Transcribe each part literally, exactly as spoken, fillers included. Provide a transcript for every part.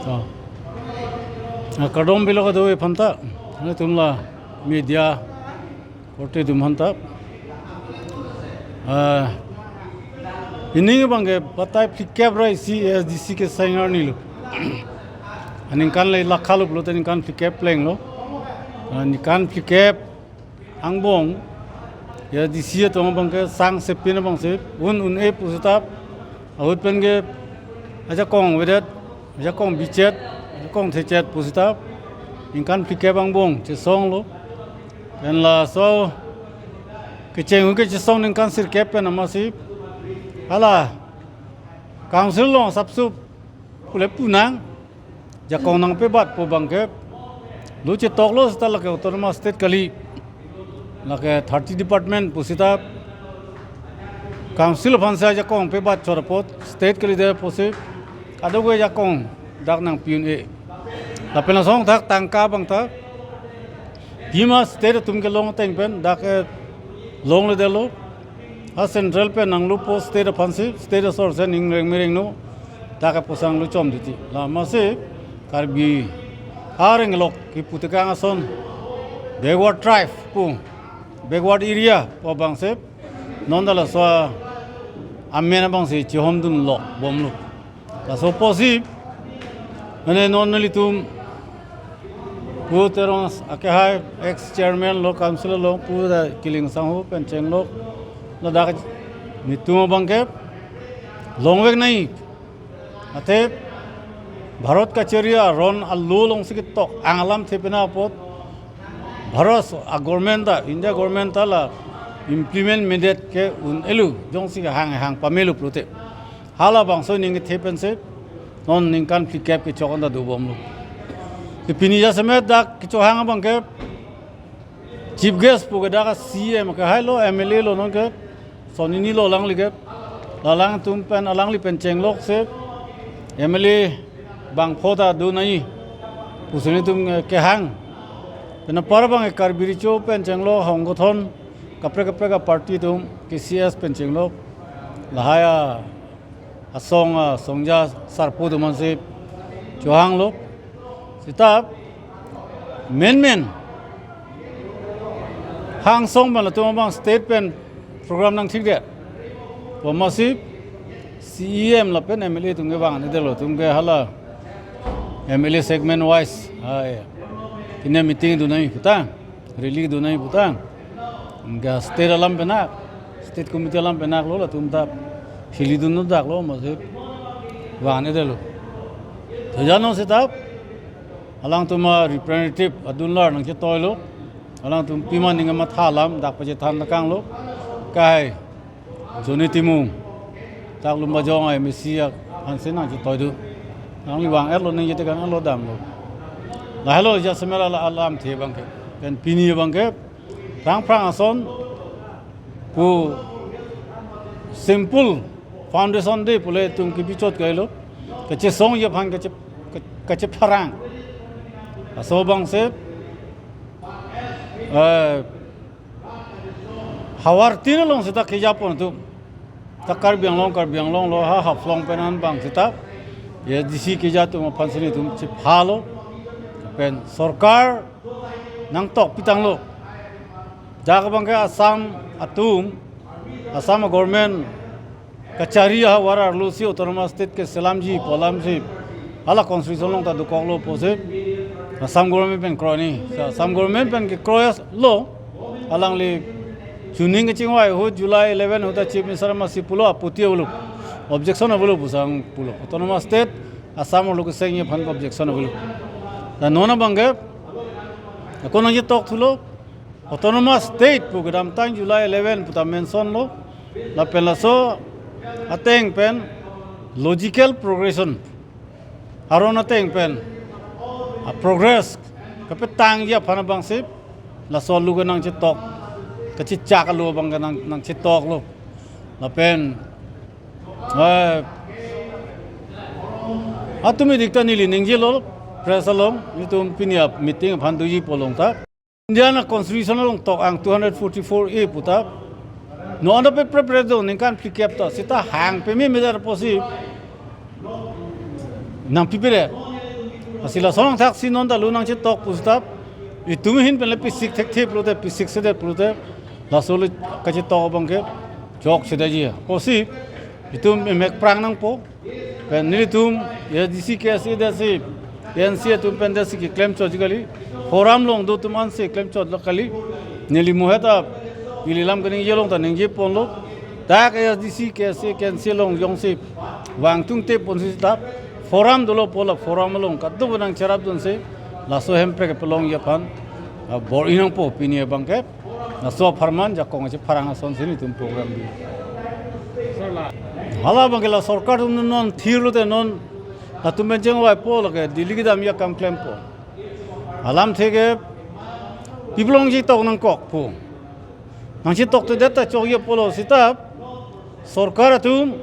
Ah. Ah, kardom pilo kadokave aphanta. Nelitum la media korte atum aphanta. Ah, pini abangke batai phlikep ra isi A S D C keseng arni lo. Aningkan le lakha lo pulote ningkan phlikep plenglo. Ah, ningkan phlikep angbong, A S D C atum abangke sang sepin abangsi un-un-e pusitap, ahut pen ke ajakong avedet, ajakong bichet, ajakong thechet pusitap, ningkan phlikep angbong chesonglo. Pen laso kecheng ahut ke chesong ningkan sirkep pen amatsi hala council along sapsup pule punang, jakong nangpebatpo abangke lo chetoklo seta lake autonomous state kali, lake thirty department pusitap council aphansi ajakong pebat chot apot state kalidet pusi kadokave ajakong dak nangpi un-e. Lapen lason thak tangka abang thak pima state atum kelong ateng pen dak ke longledetlo. Ha central pen nanglupo state aphansi, state asor si ning reng mereng no, dak ke pusang luchom titi. La amatsi Karbi areng along kipu tekang ason backward tribe pu, backward area pu abangsi non dak laso amen abangsi chihomdunlo bomlo. Laso apotsi mane non nelitum pu Terong akehai ex chairman lo council along pu da kiling sangho pen chenglo, ladak nelitum abangke longvek nai. Athe Bharat kachari aron alo alongsi ketok ang alamthe pena apot Bharat a government ta, India government ta la implement medet ke un-elo, jongsi hang hang pamelo pulote. Halabangso ning kethe pensi non ningkan phlikep kechok anta dobomlo. Te pini jasemet dak kechohang abangke chief guest pu ke dak C M akehai lo, M L A lo non ke, son hini lo alangli ke. La alangtum pen, alangli pen chenglok si M L A bangpho ta do nai pusi nelitum, eh, kehang. Pen apar abang Karbi Recho pen chenglok, honggothon kaprek kaprek a party atum, K C S pen chenglok, lahai a asong, asongja sarpo atum aphansi chohanglo. Seta menmen hangsong pen latum abang state pen program nangthikdet pu amatsi C E M lapen M L A atum kevang-edetlo, latum ke hala M L A segment wise, ai, kine meeting do nai puta, rally do nai puta. Anke state alam penak, state committee alam penak lo, latum ta hilidun no dak lo, amatsi vang-edetlo. Tojan lo seta alangtum a representative adunlar nangchetoilo. Alangtum pima ning amatha alam dak pachethan nakanglo. Kai Johnny Timung, dak Lumbajong a M A C aphansi nangchetoi do. Nangli vang-etlo, ningje tekang-etlo damlo. Lahelo jasemet ala alamthe abangke. Pen pini abangke phrang phrang ason pu simple foundation day pule itum kebichot kailo. Kachesongji aphan kache, kache, kachepharang. Laso abangsi, eh, havar tin along seta kejapon atum. Ta Karbi Anglong, Karbi Anglong lo, ha Haflong pen an abang seta A S D C keja atum aphansi nelitum chephalo. Pen sorkar nangtok pitanglo. Dak abangke Assam atum, Assam government kachari ahavar arlosi autonomous state keselamji pu alamsi hala constitution along ta dokoklo pusi Assam government pen kroi ni. Assam government pen kekroi lo, alangli chuning kachingvai ahut July eleven ahut ta Chief Minister amatsi pulo, aputti avelo, objection avelo pusang pulo. Autonomous state Assam arlo kesengji aphan objection avelo. Ta non abangke ako nangchetok thulo, autonomous state pu kedamtang July eleven pu ta mention lo. Lapen laso ateng pen logical progression, aron ateng pen a progress kapetangji aphan abangsi laso alo ke nangchetok, kachechak alo abangke nang, nangchetoklo. Lapen, eh, atum idik ta neli ningjelo, press along, nelitum pini a meeting aphan doji pu along ta. Indian a constitution along tok ang two hundred forty-four A pu ta. Non anta pe prep red zone ningkan phlikep ta, seta hang peme mejar apotsi Nangpipire. Lasi lason angthak si non ta lo nangchetok pusitap, itum ahin pen le pisik thekthe pulote, pisik sedet pulote, laso le kachetok abang ke chokchedetji. Apotsi itum emek prang nangpo. Pen nelitum A S D C, K S A, A D C, A N C atum pen desi keklem chotji kali. Forum along do atum ansi klem chotlo kali. Neli mohe ta ili lam kaningje along ta ningje ponlo. Dak A S D C, K S A, K N C along jongsi vangtungte pon sitap, forum dolo pu la forum along kadokave nangcherapdunsi laso Hemprek kepalongji aphan, ah, bor-i nangpo pini abang ke. Laso apharman jakong chepharang asonsi nelitum program bi. Hala abang ke la sorkar atum non thirlote non latum pen chengvaipo, lake Delhi kedamji akam klempo. Alamthe ke pi apot long chetok nangkok pu. Nangchetoktedet ta chokji apotlo sitap, sorkar atum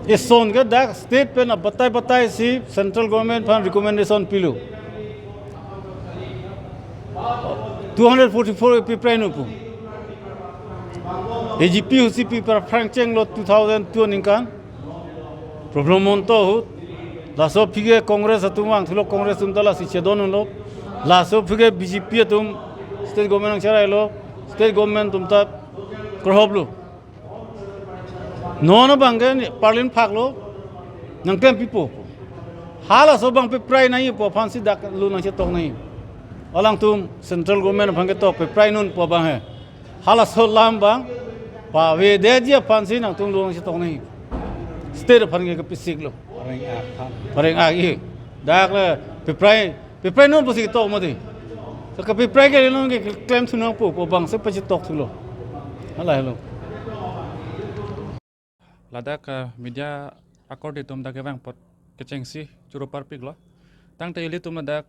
eson ke dak state pen abatai batai si central government aphan recommendation pilo. Two hundred forty-four A P prai non pu. A G P ahutsi pi aphrang chenglo two thousand two aningkan. Problem monto ahut. Laso aphi ke Congress atum vangthulo, Congress atum ta lasi chedondunlo. Laso aphi ke B J P atum state government nangcherailo, state government atum ta kerhoplo. Non abang ke Parliament phaklo, nangklem pipo. Halaso abang peprai nangji pu aphansi dak lo nangchetok nangji. Alangtum central government aphan ketok peprai non pu abang he. Halaso alam abang pavedetji aphansi nangtum lo nangchetok nangji. State aphan ke kepisiklo. Pareng-ak aphan. Pareng-ak-i. Dak le peprai, peprai non pusi ketok mati. So kepeprai ke non ke klemthu nangpo pu abangsi pachetokthulo. Hala helo. Ladak, eh, media akorte atum dak kevang apot kechengsi choro parpiklo. Tangte ilitum ladak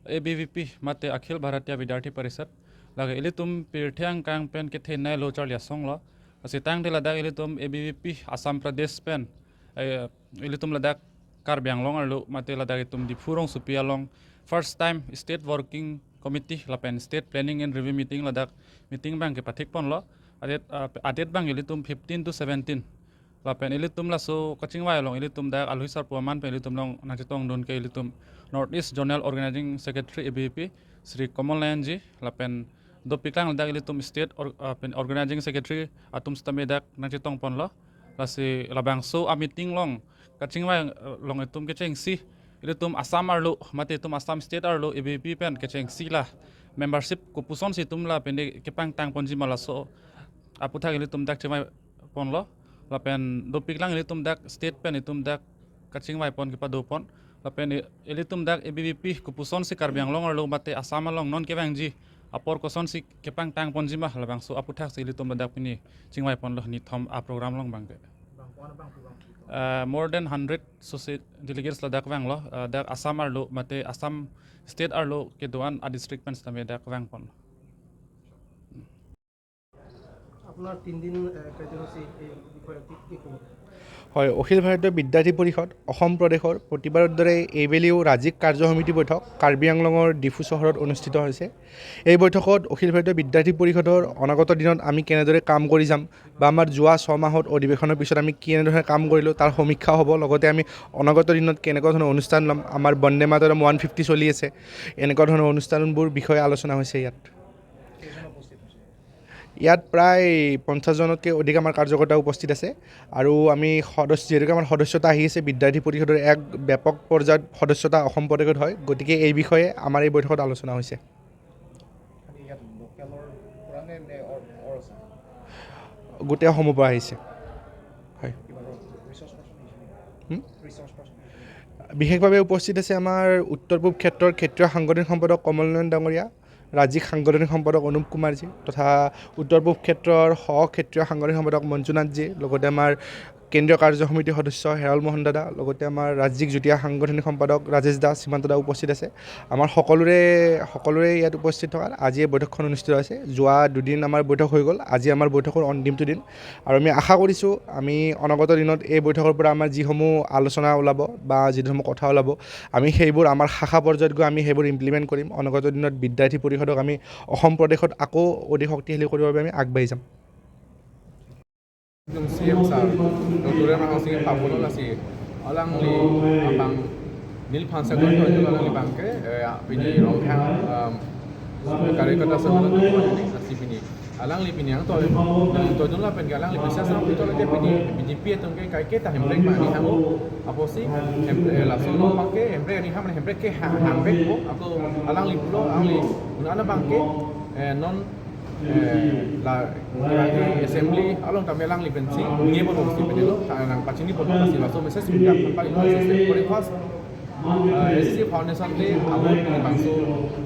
A B V P mate Akhil Bharatiya Vidyarthi Parishad, lake ilitum pirthe angkang pen kethenei lo charli asong lo. Lasi tangte ladak ilitum A B V P Assam Pradesh pen, eh, ilitum ladak Karbi Anglong arlo mate ladak itum Diphu rongsopi along first time State Working Committee lapen State Planning and Review meeting, ladak meeting abang kepathik ponlo. Adet, ah, adet abang ilitum fifteen to seventeen. Lapen ilitum laso kachingvai along ilitum dak alui sarpo aman pen ilitum along nangchetongdun ke ilitum North East Zonal Organizing Secretary A B V P Shri Kamal Nayan ji, lapen dopiklang ladak ilitum state or-, ah, pen organizing secretary atum sitame dak nangchetong ponlo. Lasi labangso a meeting along kachingvai, eh, along itum kechengsi, ilitum Assam arlo mate itum Assam state arlo A B V P pen kechengsi la membership kopusonsi itum lapen de kepangtang ponji ma, laso aputhak ilitum dak chingvai ponlo. Lapen dopiklang ilitum dak state pen itum dak kachingvai pon kepado pon. Lapen i-, ilitum dak A B V P kopusonsi Karbi Anglong arlo mate Assam along non kevangji apor kosonsi kepangtang ponji ma, labangso aputhaksi ilitum ladak pini chingvai ponlo nithom a program along abang ke. Bang ko-an bang pu bang pu. Eh, more than hundred sose delegates ladak vanglo, eh, dak Assam arlo mate Assam state arlo kedo-an a district pen sitame dak vang ponlo. আপোনাৰ তিনিদিন, এ, কাৰ্যসূচী এই বিষয়ে কি, কি ক'ব? হয়, অখিল ভাৰতীয় বিদ্যাৰ্থী পৰিষদ অসম প্ৰদেশৰ প্ৰতিবাৰৰ দৰে এইবেলিও ৰাজ্যিক কাৰ্য সমিতি বৈঠক কাৰ্বি আংলঙৰ ডিফু চহৰত অনুষ্ঠিত হৈছে। এই বৈঠকত অখিল ভাৰতীয় বিদ্যাৰ্থী পৰিষদৰ অনাগত দিনত আমি কেনেদৰে কাম কৰি যাম বা আমাৰ যোৱা ছমাহত অধিৱেশনৰ পিছত আমি কি এনেধৰণে কাম কৰিলোঁ, তাৰ সমীক্ষা হ'ব। লগতে আমি অনাগত দিনত কেনেকুৱা ধৰণৰ অনুষ্ঠান ল'ম, আমাৰ বন্দে মাতৰম ওৱান ফিফটি চলি আছে, এনেকুৱা ধৰণৰ অনুষ্ঠানবোৰ বিষয়ে আলোচনা হৈছে ইয়াত। ইয়াত প্ৰায় পঞ্চাছজনতকৈ অধিক আমাৰ কাৰ্যকৰ্তা উপস্থিত আছে আৰু আমি সদস্য, যিহেতুকে আমাৰ সদস্যতা আহি আছে, বিদ্যাৰ্থী পৰিষদৰ এক ব্যাপক পৰ্যায়ত সদস্যতা অসম প্ৰদেশত হয়, গতিকে এই বিষয়ে আমাৰ এই বৈঠকত আলোচনা হৈছে। খালি ইয়াত লোকেলৰ পৰা নে, নে অৰ-, অৰ আছে? গোটেই অসমৰ পৰা আহিছে। হয়। কিবা ৰিচৰ্চ পাৰ্চন আহিছে নেকি? হুম? ৰিচৰ্চ পাৰ্চন আহিছে নেকি? বিশেষভাৱে উপস্থিত আছে আমাৰ উত্তৰ পূব ক্ষেত্ৰৰ ক্ষেত্ৰীয় সাংগঠনিক সম্পাদক কমল নয়ন ডাঙৰীয়া, ৰাজ্যিক সাংগঠনিক সম্পাদক অনুপ কুমাৰজী তথা উত্তৰ পূব ক্ষেত্ৰৰ সহ ক্ষেত্ৰীয় সাংগঠনিক সম্পাদক মঞ্জুনাথজী, লগতে আমাৰ কেন্দ্ৰীয় কাৰ্য সমিতিৰ সদস্য হেৰাল মোহন দাদা, লগতে আমাৰ ৰাজ্যিক যুটীয়া সাংগঠনিক সম্পাদক ৰাজেশ দাস, সীমান্ত দা উপস্থিত আছে। আমাৰ সকলোৰে, সকলোৰে ইয়াত উপস্থিত থকাত আজি এই বৈঠকখন অনুষ্ঠিত হৈছে। যোৱা দুদিন আমাৰ বৈঠক হৈ গ'ল, আজি আমাৰ বৈঠকৰ অন্তিমটো দিন আৰু আমি আশা কৰিছোঁ আমি অনাগত দিনত এই বৈঠকৰ পৰা আমাৰ যিসমূহ আলোচনা ওলাব বা যিসমূহ কথা ওলাব, আমি সেইবোৰ আমাৰ শাখা পৰ্যায়ত গৈ আমি সেইবোৰ ইমপ্লিমেণ্ট কৰিম। অনাগত দিনত বিদ্যাৰ্থী পৰিষদক আমি অসম প্ৰদেশত আকৌ অধিক শক্তিশালী কৰিবৰ বাবে আমি আগবাঢ়ি যাম। একদম C M sir, doctor Tuliram Ronghang সিঙে পাবলৈ ওলাইছে। Alangli abang neliphan sagon to alangli abangke, eh, pini Ronghang, um, Karyakarta Sammelan to pini, lasi pini alangli pini angtoi, angtoi dunlo pen ke alangli bisa sang pito lagi pini B J P atum ke kaike ta Hemprek ma ni hang apotsi Hemprek, eh, laso along abangke Hemprek ni hang, Hemprek ke hang, hangvekpo, ako alangli pulo, alangli un-an abangke, eh, non, eh, la, la assembly along tame alangli pensi ningjeponpo si pini lo, ta nangpachiniponpo si laso message media pali lo. Sisi pori first, eh, S C C Foundation Day amo pini bangso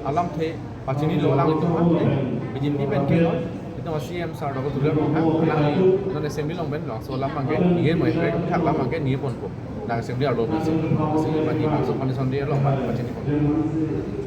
alamthe pachinilo alanglitum aphan, eh, B J P pen ke non, itum C M sir Doctor Tuliram Ronghang, alangli non assembly along pen bangso alam abangke ningjepo, Hemprek athak alam abangke ningjeponpo, nang assembly arlo pensi, sisi pini bangso Foundation Day along pachiniponpo.